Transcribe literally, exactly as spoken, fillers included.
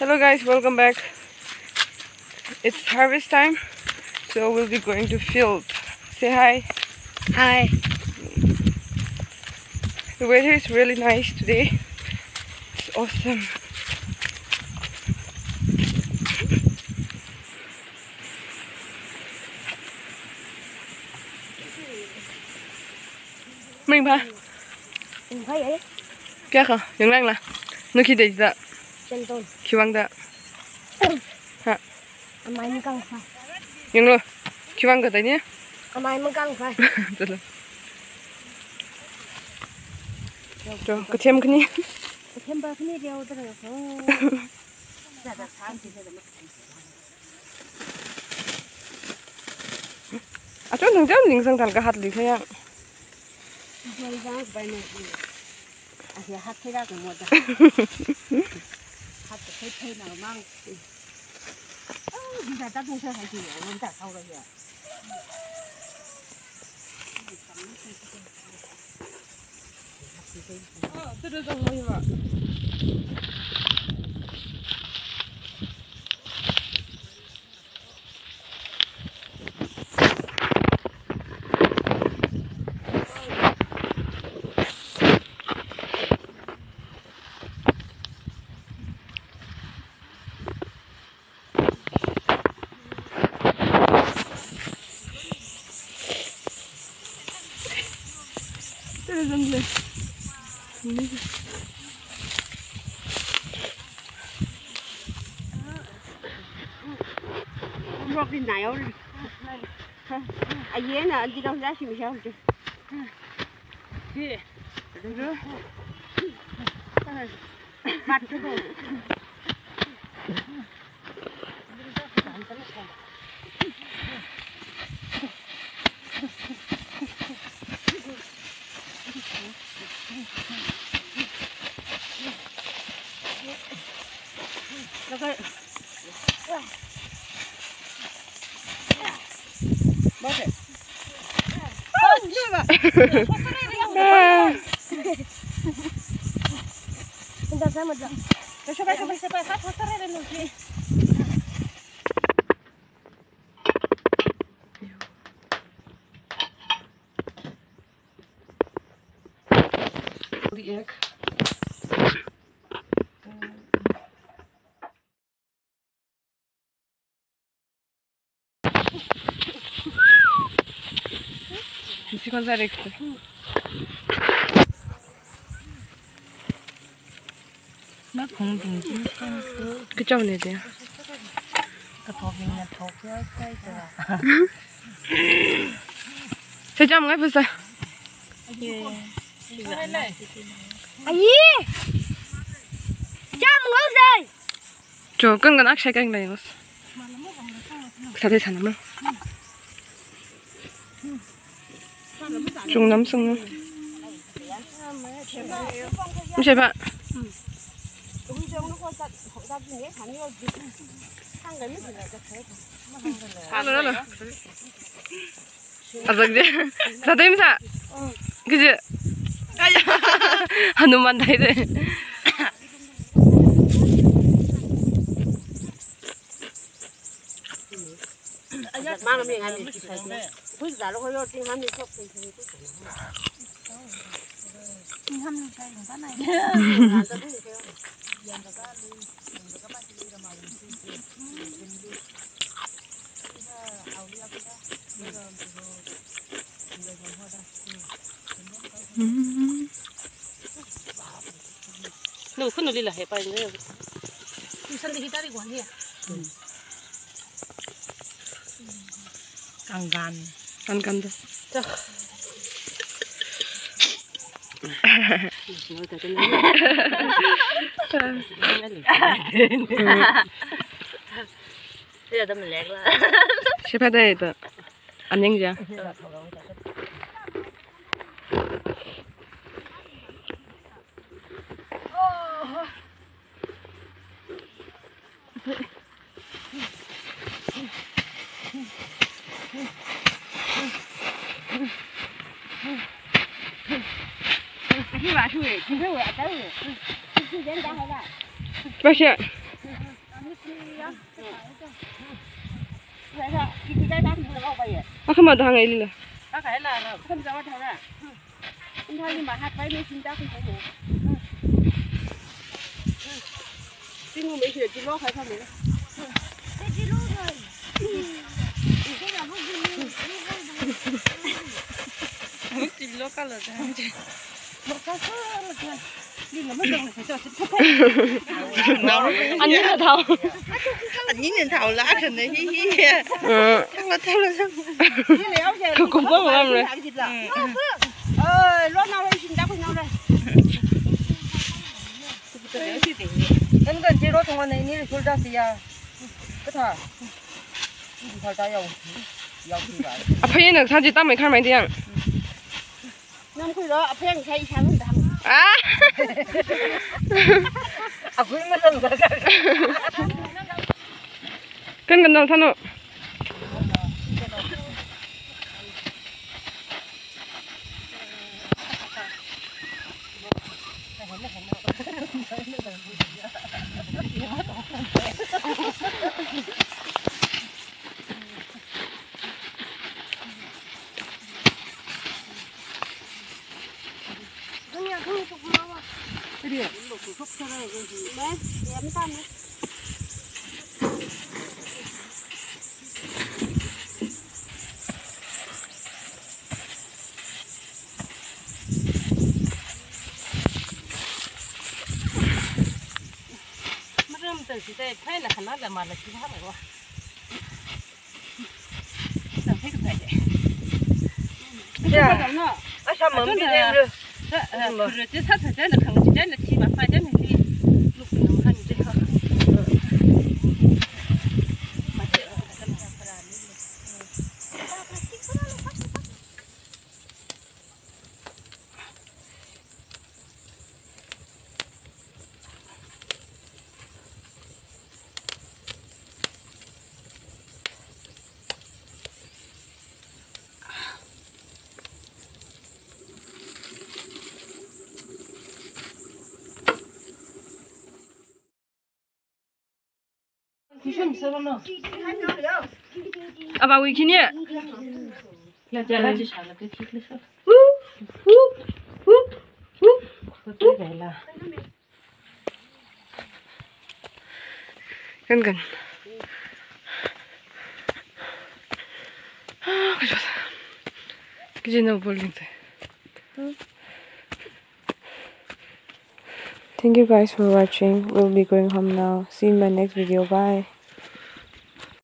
Hello guys, welcome back. It's harvest time, so we'll be going to field. Say hi. Hi. The weather is really nice today. It's awesome. Maringphā? Maringphā, eh? Kayākha? Yanglāngla? Nukhi dei jida? Shanton. Khiwuivang da? Ha. Amai makāngphā. Yanglu. Khiwuivang kha dei ni? Amai makāngphā. Zalo. Jo, kathem khani. Kathempa khani riau da riau. Achon thang chon ningsang thang kahat li kaya. Ningsang bai ne. Ahi hat thei ra ka mo da. Hat thei thei na mang. Oh, di da ta tung sa hai di, wan ta kau ra ya. Rock in nayo. Ayena, andi dong ja shim shao. Mat ko. The egg. Isi kon sa rekte. Ma khong ding ding. Kacham ne de. Kathok ding na thok ya sai ta. Sa cham ngai pasa. Ayi. Cham ngai sai. Jo, kang kang akshai kang lai ngos. Sa de sana ma. Chung nam sung. Mse ba. Alo, alo. Azak je. Sa de msa. Kiji. Aya. Hanuman dai de. Nu khunu lila he pai ne. Tuition di hitari gwan he. Kangkan. Kangkan tu. Sipa dai tu. Aning ja. Masha. Akhama thang ai lila. Anina thao. Anina thao la khana hi hi. Mm. Thao la, thao la, thao la. Khakupa ngamre. Aphayina sāji tamei kharmei diyang. Namkhuilo, aphayang sai shang dam. Ah. Akhui masang. Kan kan dam sanu. Maram tang si tai phai la khana la ma la si ha mai wa. Tang phai ka phai de. Ya. Asha mam bi de. Sa, eh, kuru je sa sa je na khang je na chi ma phai je na chi. Luk na han je ha. Aba wui khini. Kan kan. Kaji nao bol ding se. Thank you guys for watching. We'll be going home now. See you in my next video. Bye.